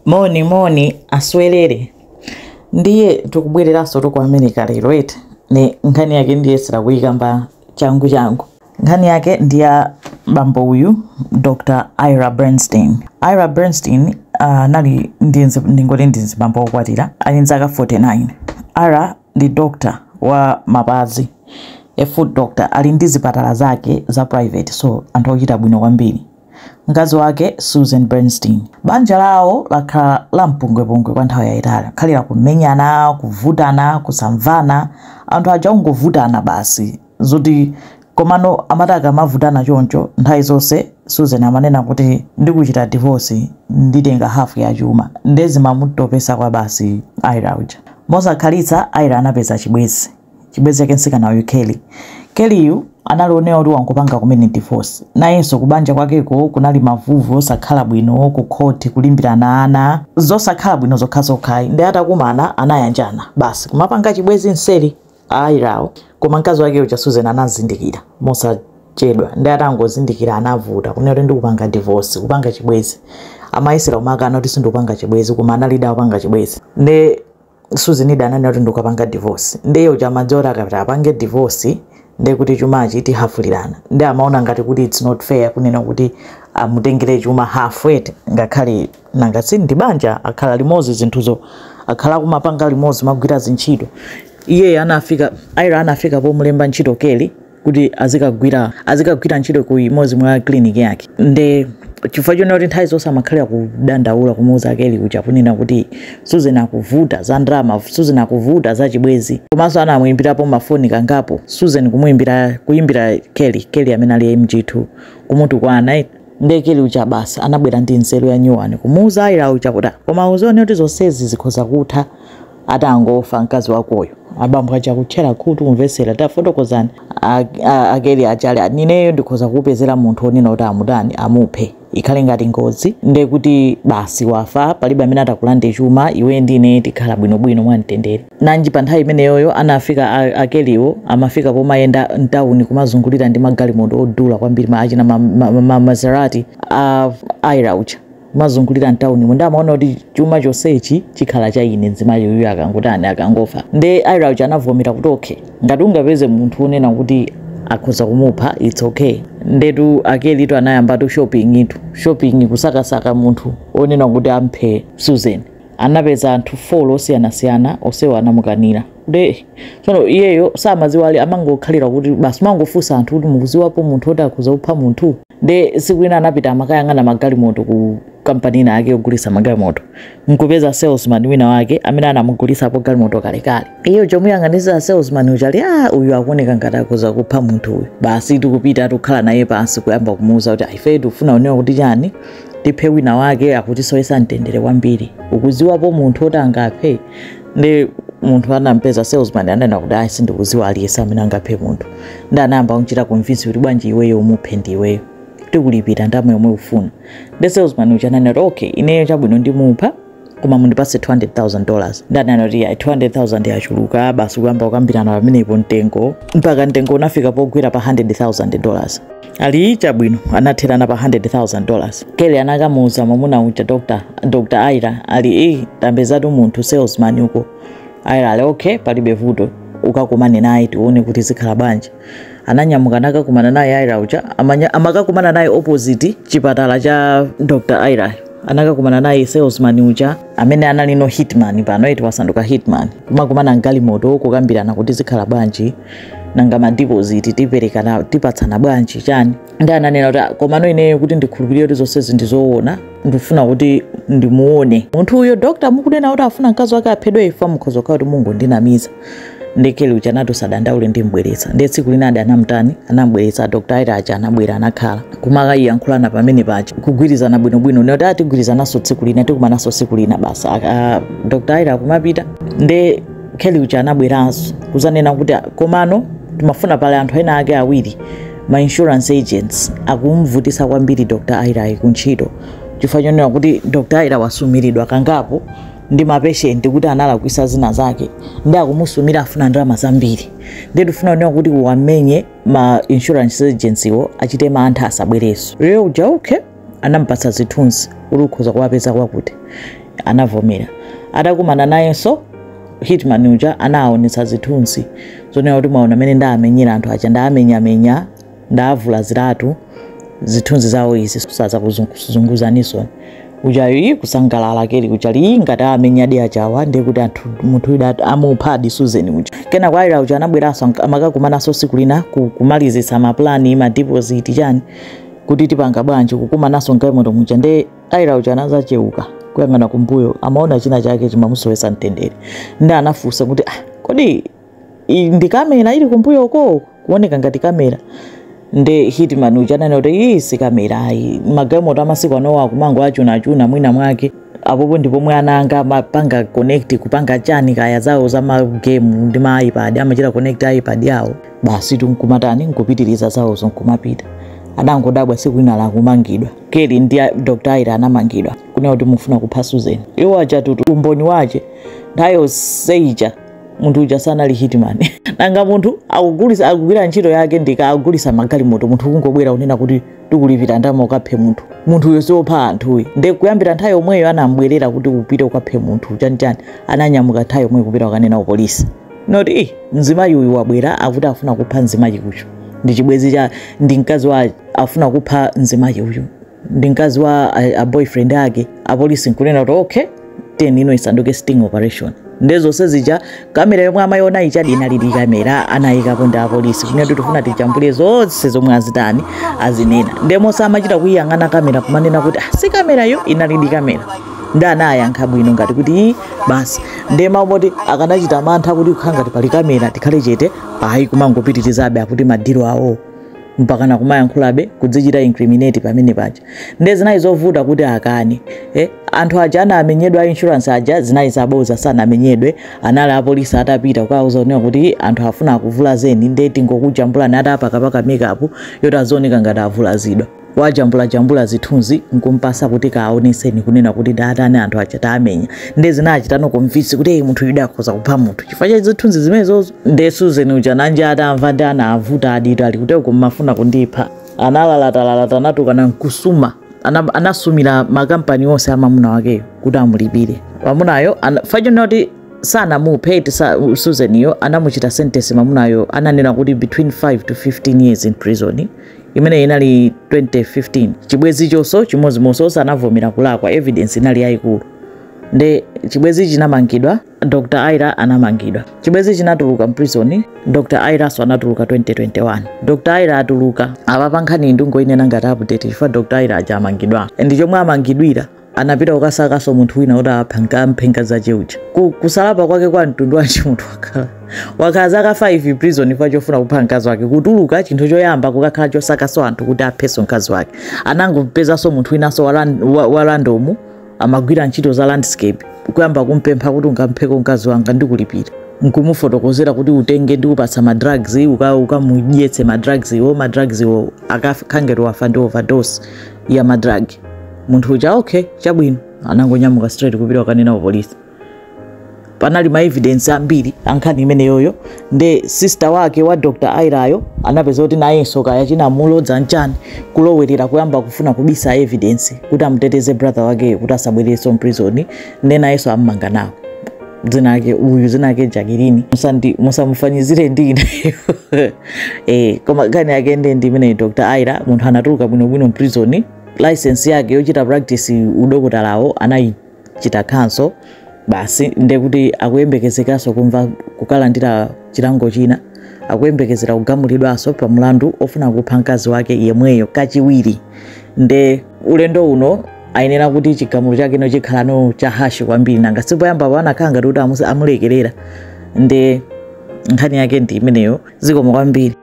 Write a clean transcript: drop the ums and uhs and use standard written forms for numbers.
Moni moni aswelere. Ndiye tikubwereranso ku America lero eti. Ne nkhani yake ndiyesera kuyikamba changu changu. Nkhani yake ndiya bambo uyu Dr. Ira Bernstein. Ira Bernstein anali ndingoti ndi bambo wokwatira, ali nzaka 49. Ira ndi doctor wa mapazi, a foot doctor, ali ndi zipatala zake za private, so anthu ochita bwino kwambiri. Mkazi wake Susan Bernstein. Banja lawo lakhala la mpungwepungwe kwa nthawi yayitali, khalira kumenyana, kuvutana, kusamvana, anthu aja ungovutana basi. Zoti komano amati akamavutana choncho nthawi zonse Susan amanena kuti ndikuchita divorce, nditenga hafu ya chuma. Ndezi mamutopesa kwa basi Ira uja. Mosakhalitsa Ira anapeza chibwenzi. Chibwenzi chake mtsikana uyu Kelly. Kelly yu analionewa kuti wankupanga kumene divorce. Nayenso kubanja kwakeko kunali mavuvu osakhala bwino, ku khoti kulimbirana ana, zosakhala bwino zokhazokha. Ndi atakumana anayanjana basi kumapanga chibwenzi nseri Irawo. Koma mkazi wake uja Susan anazindikira mosachedwa. Ndi atangozindikira anavuta kunena kuti ndikupanga divorce, kupanga chibwenzi. Amayesera kumakana kuti sindikupanga chibwenzi, koma analida kupanga chibwenzi. Ndi Susan ida ananena kuti ndikupanga divorce. Ndiye uja amadziwa akapita apange divorce ndi kuti chumachi tihafulirana. Ndi amaona ngati kuti it's not fair kunena kuti amutengere chuma halfway, ngakhale nanga si ndi banja akhala limodzi zinthuzo, akhala kumapanga limodzi magwira zintchito. Iye anafika, Ira anafika pomulemba ntchito Kelly kuti azikagwira ntchito ku imodzi mwa clinic yake. Ndi chifukwa chonena kuti nthawi zonse amakhalira kudandaula kumuuza Kelly kuja kunena kuti Susan akuvuta za ndalama, Susan akuvuta za chibwenzi. Komanso anamuyimbirapo mafoni kangapo Susan kuyimbira Kelly, Kelly amene ali MG2 kumutukwana. Ndiye Kelly uja basi anabwera ndi nzeru ya nyuwani kumuuza Ira uja kuti koma uzione kuti zonsezi zikhoza kutha atangofa mkazi wakoyo. Abambo aja kutchera khutu kumvesera tafotokozani akeli achale nineyo ndikhoza kupezera munthu onena kuti amutani amuphe ikhale ngati ngozi, ndiye kuti basi wafa, palibe amene atakulande chuma, iwe ndine tikhala bwinobwino mwamtendere. Nanji pa nthawi imeneyoyo anafika akeliwo amafika pomayenda mtawuni kumazungulira ndi magalimoto odula kwambiri achina Maserati a Ira uja mazungulira mtawuni mwenda amaona kuti chuma chonsechi chikhala cha ine mzimayi uyu akangotani akangofa. Ndi Ira uja anavomera kuti okay, ngati ungapeze munthu onena kuti akhoza kumupha it's okay. Ndetu akelitu anayambatu shopping itu, shopping kusakasaka munthu onena kuti amphe Susan. Anapeza anthu 4 osiyanasiyana osewa anamukanira. Nde tsono iyeyo samadziwa ali amangokhalira kuti basi mangofunsa anthu kuti mukuziwapo munthu oti akhoza kupha munthu. Nde siku ina anapita amakayang'ana magalimoto ku kampani ina yake yogulitsa magalimoto, nkupeza salesman wina wake amene anamugulisapo galimoto kalekale. Iyo chomuyang'anisa salesman uja ali uyu akuoneka ngati akhoza kupha munthu uyu. Basi tikupita tikukhala naye pansi kuyamba kumuwuza kuti ife tikufuna unewa kuti chani tiphe wina wake akutisowetsa mtendere kwambiri, ukuziwapo munthu oti angaphe. Ndi munthu anampeza salesman anena kuti ayi sindikuziwa aliyense amene angaphe munthu. Ndi anayamba kumchita convince kuti bwanji iweyo umuphe ndi iweyo, tikulipira ndalama yomwe ufuna. Ndi salesman uja ananena kuti okay, ineyo chabwino ndimupha koma mundipatse $200,000. Ndi ananena kuti ayi 200,000 yachuluka, basi kuyamba kukambirana pamenepo mtengo mpaka mtengo unafika pogwera pa $100,000. Ali chabwino anatherana pa $100,000. Kelly anakamuuza mwamuna uja Dr. Ira ali tambezatu munthu salesman uko. Ira ali okay, palibe vuto, ukakumane naye tione kuti zikhala bwanji. Ananyamuka nakakumana naye Ira uja, amakakumana naye opposite chipatala cha Dr. Ira. Anakakumana naye salesman uja amene anali no hitman pano eti wasanduka hitman. Kumakumana mgalimoto kukambirana kuti zikhala bwanji, nanga ma deposit tiperekana tipatsana bwanji chani. Ndi ananena kuti komano ineyo kuti ndikhulupirire kuti zonse ndizoona, ndifuna kuti ndimuone munthu uyo. Doctor mukunena kuti afuna mkazi wake aphedwe ifa, mukhoza kukhala kuti mungondinamiza. Ndi Kelly uja anati usadandaule ndimbweretsa. Ndiye tsiku lina adi anamtani anambweretsa Dr. Ira aja anabwera anakhala kumakayiyankhulana pamene paja kugwirizana bwinobwino noti atigwirizananso tsiku lina tikumananso tsiku lina basi. Dr. Ira akumapita. Ndi Kelly uja anabweranso kuzanena kuti komano timafuna pale anthu ena ake awiri ma insurance agents akumvutisa kwambiri Dr. Ira kuntchito, chifukwa chonena kuti Dr. Ira wasumiridwa kangapo ndi mapatient kuti analakwisa zina zake, ndi akumusumira afuna ndalama zambiri. Ndi tifuna kunena kuti wamenye ma insurance agency wo achite mantha asabwereso. Lero uja okay anampatsa zithunzi kuti ukhoza kuwapeza kwakuti. Anavomera. Atakumana nayenso hitman uja, anaonetsa zithunzi zonena kuti, "Mwaona amene ndamenyera anthu aja, ndamenyamenya, ndavula ziratu, zithunzi zawo izi, sazakuzunguzaniso." Ujayo kusangalala keli kuchali ngati amenyadi achawa, ndiye kuti anthu munthu uyu amuphadi Susan uja. Kenako Ira uja anabweranso, amakakumananso siku lina kumalizitsa maplani, madeposit, chani, kuti tipanga bwanji. Kukumananso mgalimoto muja, nde Ira uja anazacheuka kuyang'ana kumbuyo, amaona china chake chimamusowetsa mtendere. Ndi anafunsa kuti, "Ah, kodi ndi kamera ili kumbuyoko? Kuoneka ngati kamera." Nde hitman uja ananena kuti, "Iyi si kamera ayi, magalimoto amasiku anowa akumango achunachuna, mwina mwake apopo ndi pomwe ana anga amapanga connect, kupanga chani kaya zawo za magame ndi ma iPad, amachita connect iPad yawo basi." Tunkumatani, nkupitiriza zawozo, nkumapita. Adangodabwa siku lina lakumangidwa. Kelly ndi Dr Ira anamangidwa kunena kuti mufuna kupha Susan. Iwo aja tutu umboni wache nthawi yonse munthu uja sanali hitman. Nanga munthu akugulisa, akugwira ntchito yake ndika akugulisa magalimoto, munthu kungobwera kunena kuti tikulipira ndalama ukaphe munthu? Munthu uyo siwopha anthuyi. Nde kuyambira nthawi yomweyo anambwerera kuti upite ukaphe munthu chanichani, ananyamuka nthawi yomweyo kupita kukanena ku polisi noti, "Ih, mzimayi uyu wabwera akuti afuna kupha mzimayi uyu, ndi chibwenzi cha, ndi mkazi wa, afuna kupha mzimayi uyu, ndi mkazi wa a boyfriend ake." Apolisi nkunena kuti, "Okay, teni ino isanduke sting operation." Ndezonse zija, kamera yomwe amayiona ichadi inalidi kamera anayikapo ndi apolisi, kunena kuti tifuna tijambule zonse zomwe azitani, azinena. Ndemonse amachita kuyiyang'ana kamera kumanena kuti, "Ah, si kamerayo," inalidi kamera. Ndi anayankha bwino ngati kuti, "Ii, basi." Ndema moti akanachita mantha kuti kukhala ngati pali kamera, tikhale chete, ayi, kumangopitirizabe akuti madiro awo mpakana kumayankhulabe, kudzichita incriminate pamene paja. Nde zinali zovuta kuti akane, eh? Anthu aja anamenyedwa a insurance aja zinali zaboza, sanamenyedwe. Anali apolisi atapita kukauza kunena kuti anthu afuna akuvulazeni, nde tingokujambulani atapakapaka makeup yoti azioneka ngati avulazidwa, wajambulajambula zithunzi nkumpasa kuti kaoneseni, kunena kuti datani, anthu aja tamenya. Nde zinachitano convince kuti, "Ei, munthu yuda akhoza kupha munthu chifukwa cha zithunzi zimenezozo." Nde Susan uja nanje atamva, ndi anavuta adito ali kuteko, "Mmafuna kundipha." Analalatalalata, anatukana, nkusuma. Anasumira makampani onse amamuna wakeyo kuti amulipire mamunayo. Fachona kuti sanamuphe Susan anamuchita sentence mamunayo, ananena kuti between 5 to 15 years in prison. Imene inali 2015. Chibwenzi chonso chimodzimodzi anavomera kulakwa, evidence inali yayikulu. Nde chibwenzi chinamangidwa, Dr Ira anamangidwa, chibwenzi chinatuluka mprison, Dr Iraso anatuluka 2021. Dr Ira atuluka, apa pankhani ndingoinena ngati update chifukwa Dr Ira aja amangidwa, ndi chomwe amangidwira anapita kukasakaso munthu wina kuti aphe mkazi ache uja. Kusalapa kwake kwa mtundu wanji? Munthu wakhala zaka 5 prison chifukwa chofuna kupha mkazi wake, kutuluka chinthu choyamba kukakhala chosakaso anthu kuti apheso mkazi wake. Anangopezanso munthu winanso wa random, amagwira ntchito za landscape, kuyamba kumpempha kuti, "Ungampheko mkazi wanga, ndikulipira." Nkumufotokozera kuti, "Utenge, ndikupatsa madrugs, ukamudyetse madrugs iwo, madrugs iwo akakhangeti wafa ndi overdose ya madrug." Munthu uja, "Okay, chabwino." Anangonyamuka straight kupita kukanena ku polisi. Panali ma evidence ambiri ankhani imeneyoyo. Nde sister wake wa Dr Irayo anapeza kuti nayenso kaya chinamulodza nchani, kulowerera kuyamba kufuna kubisa evidence kuti amuteteze brother wakeyo kuti asabwererenso mprison. Nde nayenso ammanga nawo. Dzina lake uyu, dzina lake Jacqueline, musamufanyizire ndi ineyo, eh. Koma nkhani yake ndi imeneyi. Dr Ira, munthu anatuluka bwinobwino mprison, license yake yochita practice udokotalawo anayichita cancel basi. Ndekuti akuyembekezekanso kumva kukalandira chilango china, akuyembekezera kugamulidwanso pa mlandu ofuna kupha mkazi wake yemweyo kachiwiri. Nde ulendo uno ayenera kuti chigamulo chake no chikhalano cha harsh kwambiri, nanga sipoyamba panakhala ngati kuti amulekerera. Nde nkhani yake ndi imeneyo. Zikomo kwambiri.